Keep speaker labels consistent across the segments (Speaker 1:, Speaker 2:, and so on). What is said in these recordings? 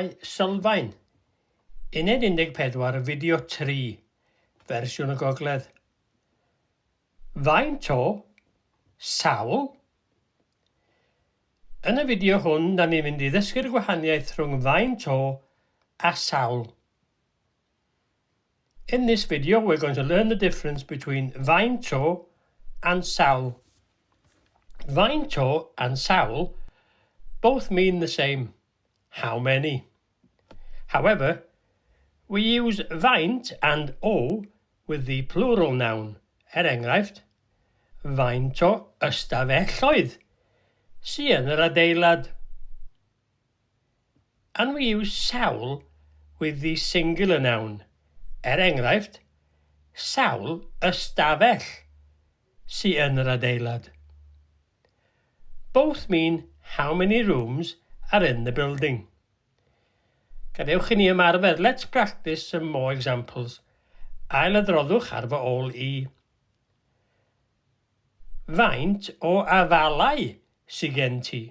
Speaker 1: Rhifau Sylfaen, Uned 14, Fideo 3, Fersiwn y Gogledd. Faint o sawl? Yn y fideo hwn, da ni'n mynd i ddysgu'r gwahaniaeth rhwng faint o a sawl. In this video, we're going to learn the difference between faint o and sawl. Faint o and sawl both mean the same, how many. However, we use faint and o with the plural noun, er enghraifft, faint o ystafelloedd sy yn yr adeilad. And we use sawl with the singular noun. Er enghraifft, sawl ystafell sy yn yr adeilad. Both mean how many rooms are in the building. Gadewch i ni ymarfer. Let's practice some more examples. Ailadroddwch ar fy ôl i. Faint o afalau sy gen ti?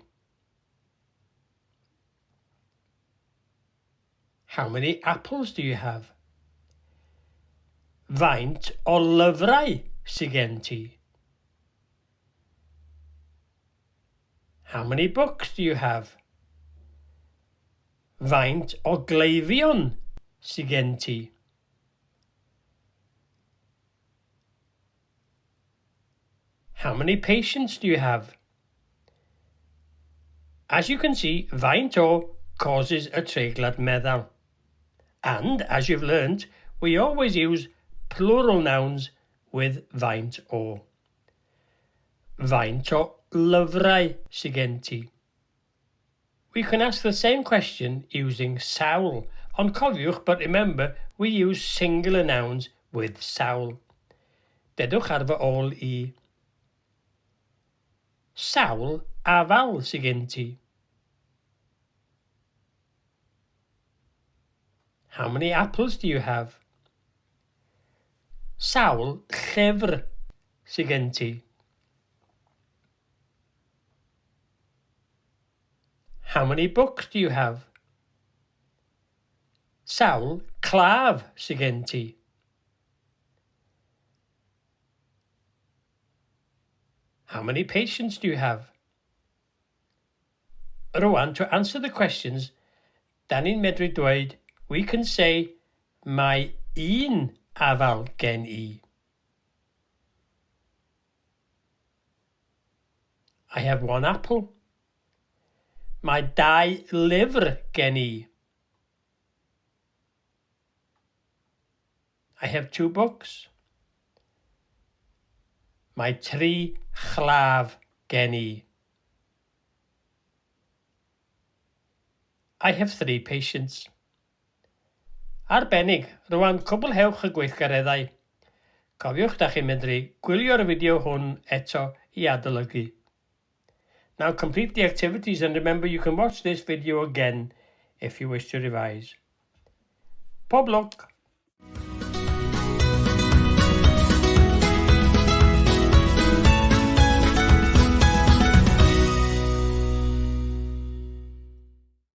Speaker 1: How many apples do you have? Faint o lyfrau sy gen ti? How many books do you have? Faint o gleifion sy gen ti? How many patients do you have? As you can see, faint o causes a treiglad meddal. And, as you've learnt, we always use plural nouns with faint o. Faint o lyfrau sy gen ti? We can ask the same question using sawl, ond cofiwch, but remember, we use singular nouns with sawl. Dedwch ar fy ôl i. Sawl afal sy gen ti? How many apples do you have? Sawl llyfr sy gen ti? How many books do you have? Sawl claf sy gen ti? How many patients do you have? Rwan, to answer the questions, da ni'n medru dweud, we can say, mae un afal gen i. I have one apple. Mae dau lyfr gen i. I have two books. Mae tri chlaf gen i. I have three patients. Arbennig, rwan cwblhewch y gweithgareddau. Cofiwch da chi'n medru gwylio'r fideo hwn eto i adolygu. Now complete the activities and remember you can watch this video again if you wish to revise. Pob lwc!